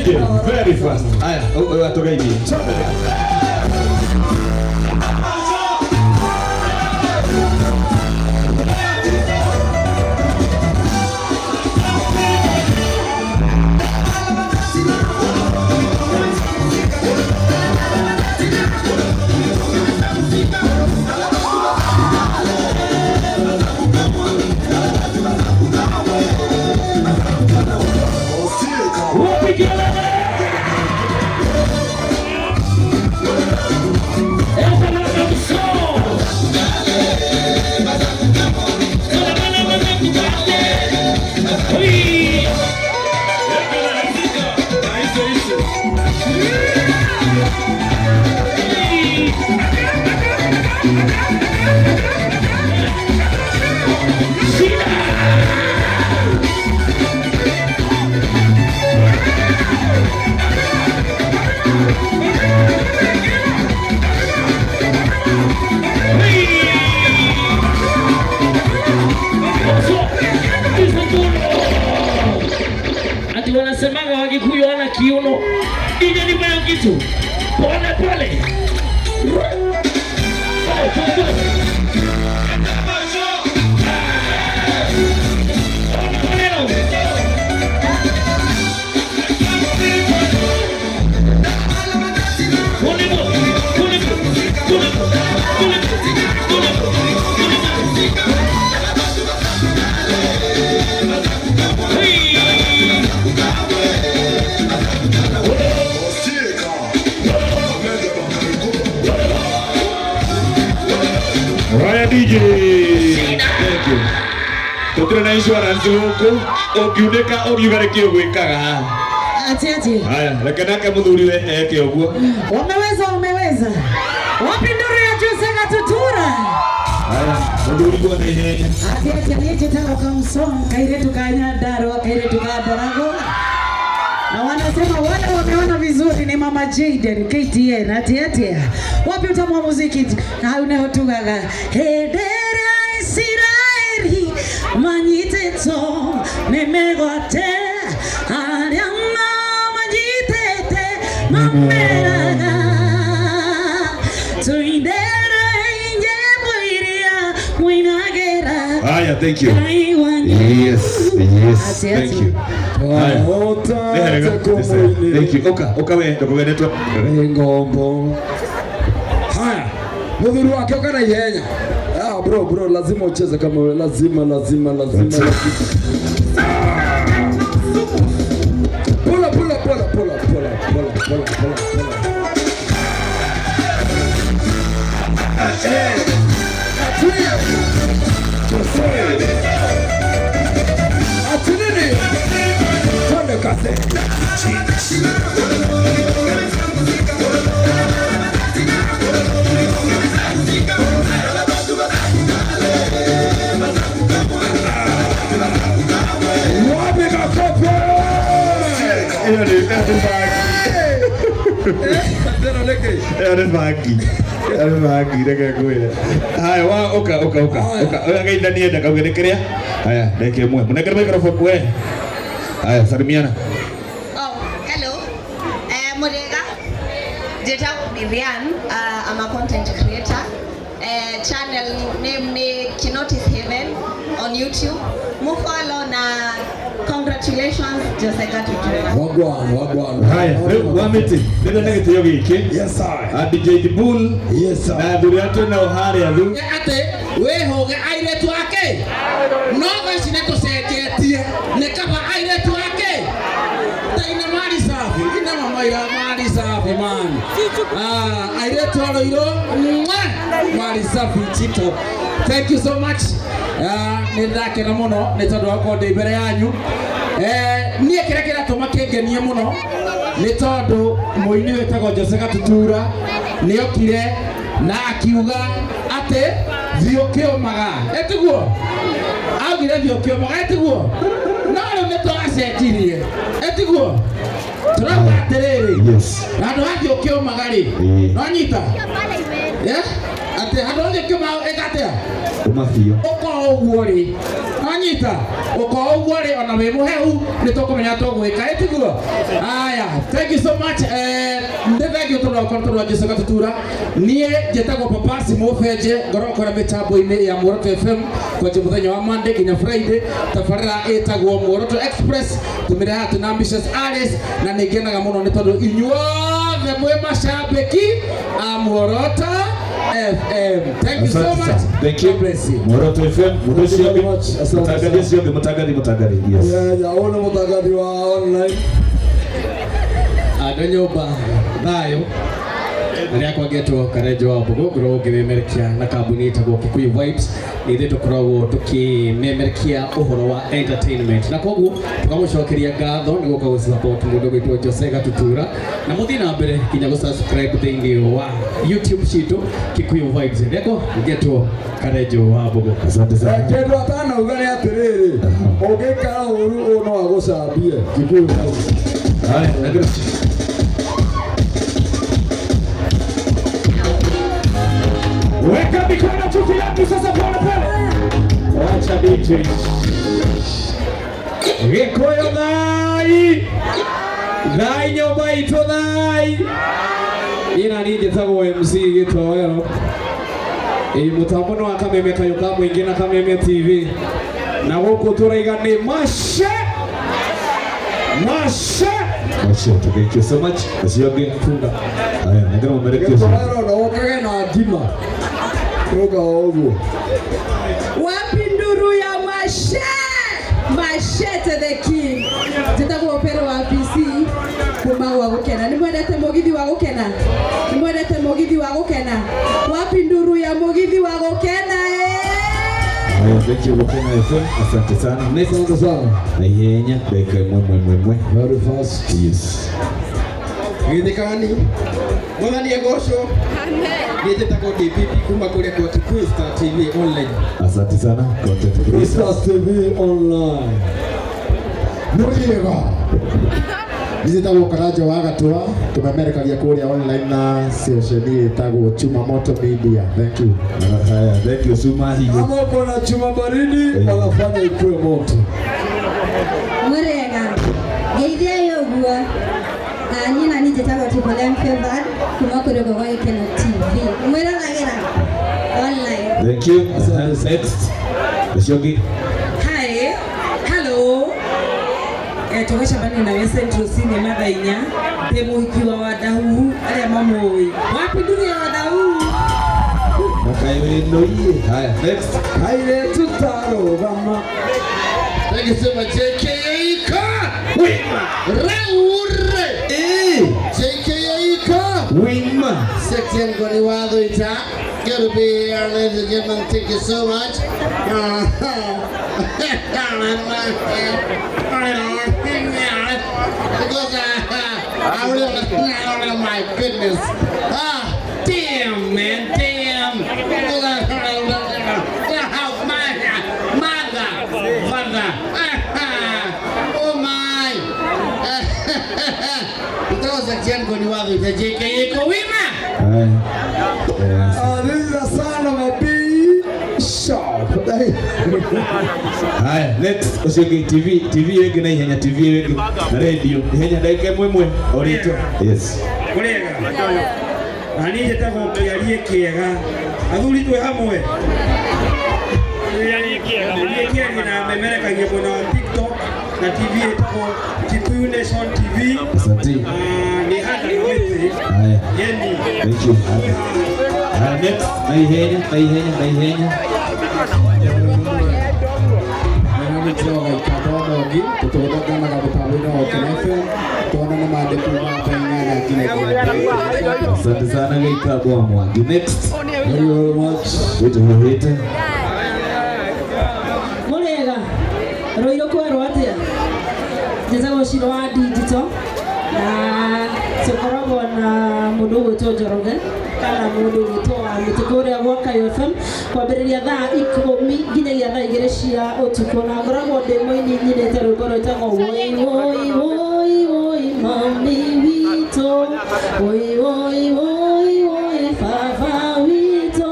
DJ, very fast. Aya, atũgeithie. Ati wanasemaga Wakikuyu wana kiuno. Ije nipe hiyo kitu. Pole pole. Pole pole. Haya DJ. Thank you. Tũtirĩ na insurance gũkũ, ũngiunĩka ũngiuga nĩkĩ ũgwĩkaga. Ati ati. Haya, reke nake mũthuri we eke ũguo. Wameweza, wameweza. Wapi nduru ya Jose Gatutura? Haya, mũthuri guo na ihenya. Ati ati aliyetaka kamsong kairetu ka Nyandarua kairetu ka Ndarago. Na wanasema wale wameona vizuri ni Mama Jaden KTN. Ati ati. Wapi utamu wa muziki? Na unehotugaga. Hedera Israeli manyiteto nemegwate aria manyitete mameraga tuindere nyembo iria mwinagera. Haya, thank you. Yes, Ati, thank ati. you. Haya. Thank you. Oka, oka we, ndũkũgenetwo. Ngombo. Haya, muthuri wake oka na ihenya. Ah, bro, bro, lazima ucheze kama wewe, lazima, lazima, lazima, lazima. Pull up, pull up, pull up, pull up, pull up, pull up, pull up, pull up, pull up. Eh, atulia. Jose. Ati nini? Twende kazi. Wapi makofi? Ĩyo nĩ bangi. Tena leke. Ĩyo nĩ bangi. Ĩyo nĩ bangi, reke ngwĩre. Haya, wa ũka, ũka, ũka. Ũka, ũyũ ageithanie ndakauge nĩ kĩrĩa. Haya, ndeke ĩmwe. Mũnengere microphone we. Haya, salimiana. Oh, hello. Murega. Njĩtagwo Miriam. I'm a content creator. Channel name ni Kinotis Heaven on YouTube. Mufollow na congratulations Jose Gatutura. Wagwan, wagwan. Haya, rĩu wa mĩtĩ, nĩ na gĩtĩo gĩkĩ. Yes, I. A DJ Dibul Yes, na I. athuri arĩa twĩ nao harĩa thu. Atĩ wĩhũge airĩtu ake no thaa ici nĩ tũcenjetie nĩ kaba airĩtu ake taina mali safi ina mamaira mali safi man. Ah, airĩtu a Ruiru, mwah, mali safi chito. Thank you so much. Ah, nĩ ndakena mũno nĩ tondũ wa gũkorwo ndĩ mbere yanyu. Eh, niĩ kĩrĩa kĩratũma kĩngenie mũno nĩ tondũ mũini wĩtagwo Jose Gatutura nĩ okire na akiuga atĩ thiũ kĩũmaga, ĩtiguo augire thiũ kĩũmaga, ĩtiguo no rĩu nĩ twacenjirie, ĩtiguo tũrauga atĩrĩrĩ, handũ ha thiũ kĩũmaga rĩ, no nyita. Eh? Atĩ handũ ha thiũ kĩũmaga ĩka atĩa? Ũma biũ. Ũkorwo ũguo rĩ, no nyita. Wanyita uko ũguo rĩ ona wĩ mũhehu nĩ tũkũmenya tũgwĩka ĩtiguo. Aya, thank you so much. Nĩ thank you tondũ wakorwo tondũ wa Jose Gatutura. Niĩ njĩtagwo Papa Simo Benje, ngoragwo kũrĩa mĩtambo-inĩ ya Muoroto FM kwanjia mũthenya wa Monday nginya Friday. Tabarĩra ĩtagwo Muoroto Express, tũmĩrehaga twĩna Mrs. Alice, na nĩ ngenaga mũno nĩ tondũ inyuothe mwĩ macambĩki a Muoroto FM. Thank you so Asante much. sana. Thank you. God bless you. Muoroto FM, mũndũ ũcio Thank you ũngĩ. very much. Asante Mũtangathi sana. ũcio ũngĩ, mũtangathi, mũtangathi. Yes. Yeah, yeah, ũyũ nĩ mũtangathi wa online. Andå nyåmba thayå na rä akwa ngetwo Karenjo wa Mbogo, ngoragwo ngĩmemerekia na kambuni ĩtagwo Kikuyu Vibes. Nĩ ithuĩ tũkoragwo tũkĩmemerekia ũhoro wa entertainment, na koguo tũkamũcokeria ngatho nĩ gũka gũ support mũndũ gwĩtwo Jose Gatutura, na mũthiĩ na mbere nginya gũ subscribe thĩinĩ wa YouTube citũ Kikuyu Vibes. Rĩakwa ngetwo Karenjo wa Mbogo. Asante sana. Kĩndũ atanauga nĩ atĩrĩrĩ, ũngĩikara ũru ũyũ no agũcambie. Kikuyu Vibes. Haya, nengera. Weka mikono juu yako sasa pole pole. Wacha DJ. Gĩkũyũ thai thai nyũmba itũ thai. Niĩ nani njĩtagwo MC Gĩtoero. Ĩ mũtambo nĩ wa Kameme kayũ ka mũingĩ na Kameme TV, na gũkũ tũraiga nĩ mace mace. Wacha, thank you so much. Ũcio ũngĩ funga. Haya, nengera mũmerekia ũcio. Gĩtoero na ũkage na ngima. Ũka o ũguo. Wapi nduru ya mashe mashete the king? Njĩtagwo Pero wa PC kuma gwa gũkena. Nĩ mwendete mũgithi wa gũkena? Nĩ mwendete mũgithi wa gũkena? Wapi nduru ya mũgithi wa gũkena, eh? Haya, thank you Gũkena FM. Asante sana. Next. Asante sana. Na ihenya dakika imwe mwe mwe mwe. Very fast. Yes. Githikani mwathani egocwo. Niĩ njĩtagwo DPP kuma kũrĩa kwa Kikuyu Star TV online. Asante sana content creator. Stars TV online. Mũriega. Njĩtagwo Karanja wa Gatua, tũmemerekagia kũrĩa online na ceceni ĩtagwo Chuma Moto Media. Thank you. Haya, thank you Suma hiyo. Kama uko na chuma baridi, wanafanya ikue moto. Mũrĩega, ngeithiai ũguo. Niĩ nani njĩtagwo Triple M Favored kuma kũrĩ gwa Gĩkeno TV mwĩroragĩra online. Thank you. Next. Ũcio ũngĩ. Hi, hello. Tũgĩcemania nawe Central Cinema thaa 4, ndĩ mũhiki wa Wadahuhu arĩa mamũĩ. Wapi nduru ya Wadahuhu? Na kaĩ wĩnũiĩ. Haya, next. Kairĩtu tarũgama. Thank you so much, JKA Ka. Wima. Raure. Eh. JKA Ka. Wima. Section Goni Wadhuita. Good to be here, ladies and gentlemen. Thank you so much. Because I really, oh my goodness. Ah, damn, man, damn. My mother, father. Oh my. Because Section Goni Wadhuita, JKA Kowima. Haya. Yes. This is the sound of a bee shop. Haya, next ũcio ũngĩ. TV, TV ĩngĩ na ihenya, TV ĩngĩ na radio ihenya ndagĩka ĩmwe ĩmwe o rĩtwa. Yes. Kũrĩega na niĩ njĩtagwo Kĩarie Kĩega. Athuri twĩ hamwe. Kĩarie Kĩarie na memerekagia mwena wa TikTok na TV ĩtagwo Kikuyu Nation TV. Asante. Nĩ handaga mĩtĩ. Haya. Yeni. Thank you. Haya, next na ihenya, na ihenya, na ihenya. Mwangi tũtũthonganaga mũtambo-inĩ wa Ũkena FM tuonane mande kuma thaa 8 nginya. Asante sana Gĩikamba wa Mwangi. Next. Thank you very much. Wĩtũhuhĩte. Mũrĩega, rũirũ kwerwo atĩa? Njĩtagwo Ciro wa digital na tũkoragwo na mũndũ ũgwĩtwo Njoroge kana mũndũ ũgwĩtwo wa mĩtĩ kũrĩa gwa Kayo FM kwambĩrĩria thaa 10 nginyagia thaa 2 cia ũtukũ, na ngoragwo ndĩ mũini nyinĩte rwĩmbo rwĩtagwo woi woi woi woi mami witũ, woi woi woi woi baba witũ,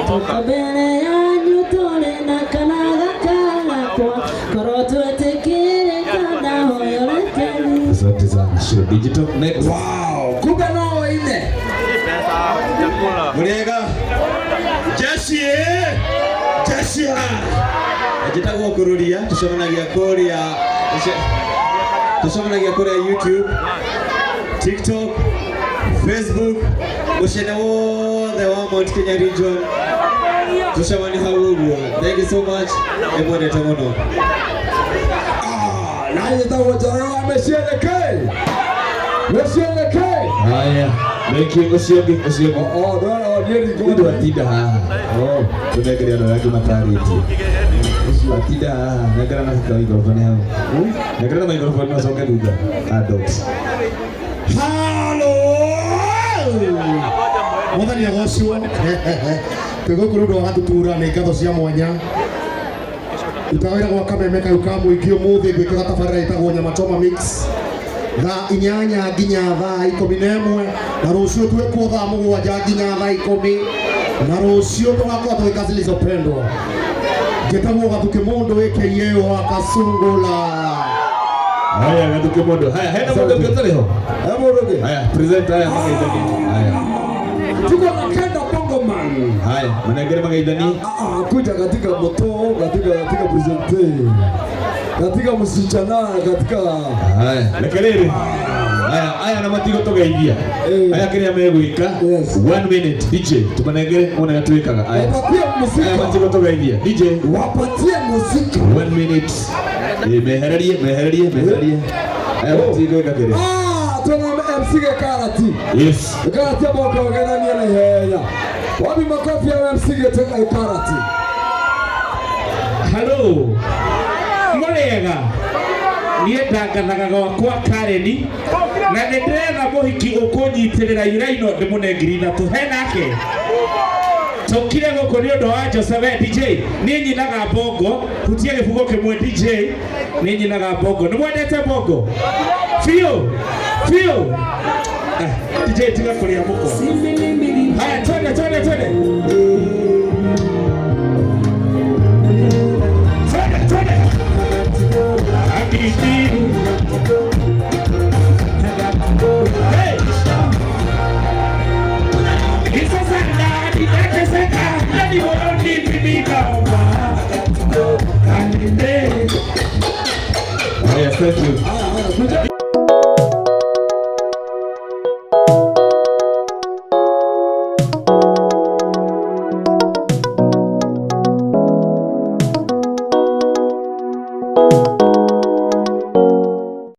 tuko mbere yanyu tũrĩ na kana gaka gakwa. Shiro Digital. Next. Wow, kumbe no waine. Muriega jeshi jeshi njĩtagwo Ngũrũria, tũcemanagia kũrĩa YouTube, TikTok, Facebook, mũcene wothe wa Mount Kenya region tũcemanie hau ũguo. Thank you so much, nĩmwendete mũno. Na njĩtagwo Njoroge wa Mĩciĩ Nĩkĩ? Haya, thank you. Ũcio ũngĩ, ũcio ũngĩ. Oh, no, no, niĩ Ũndũ atinda haha. Oh, tũnengere andũ arĩa angĩ matarĩtie. Ũcio atinda haha, nengera na microphone hau. Nengera na microphone na ũcoke thutha. Adults. Halo! Mwathani agocwo. Twĩ gũkũ nĩ ũndũ wa gatutura nĩ ngatho cia mwanya. Rutaga wĩra gwa kameme kau ka mũingĩ ũmũthĩ ngwĩkaga tabarĩra ĩtagwo Nyama Choma Mix. Thaa 8 nginya thaa 11 na rũciũ twĩkuo thaa 7 nginya thaa 10 na rũciũ tũgakorwo tũgĩka Zilizopendwa. Njĩtagwo Gathuki Mũndũ aka wa Kasungula. Haya, Gathuki Mũndũ. Haya, hena mũndũ ũngĩ ũtarĩ ho? Hena mũndũ ũngĩ? Haya, present haya mageithani. Haya. Tuko na Kenda Bongo Man. Haya, manengere mageithani. Kuja katika moto, katika presente. Katika msichana, katika haya, reke rĩrĩ. Haya, haya na matigo tũgeithia. Haya kĩrĩa megwĩka. 1 minute DJ, tũmanengere muone ũrĩa twĩkaga. Haya. Wapatie muziki. Haya matigo tũgeithia. DJ, wapatie muziki. 1 minute. Mehererie, mehererie, mehererie. Haya matigo gwĩka kĩrĩa. Tuna MC Gekarati. Yes. Gekarati ambao kawaganania na ihenya. Wapi makofi ya MC Gekarati? Hello. Mũrĩega. Niĩ ndangathaga gwakwa Kareni na nĩ ndĩretha mũhiki ũkũnyitĩrĩra iraino ndĩmũne 3,000 henake. Tũkire gũkũ nĩ ũndũ wa Joseph DJ. Niĩ nyinaga bongo, hutia gĩbugo kĩmwe DJ. Niĩ nyinaga bongo. Nĩ mwendete bongo? Biũ. Biũ. DJ tiga kũrĩa mũko. Haya, twende twende twende. Twende twende. Hey! Haya, thank you.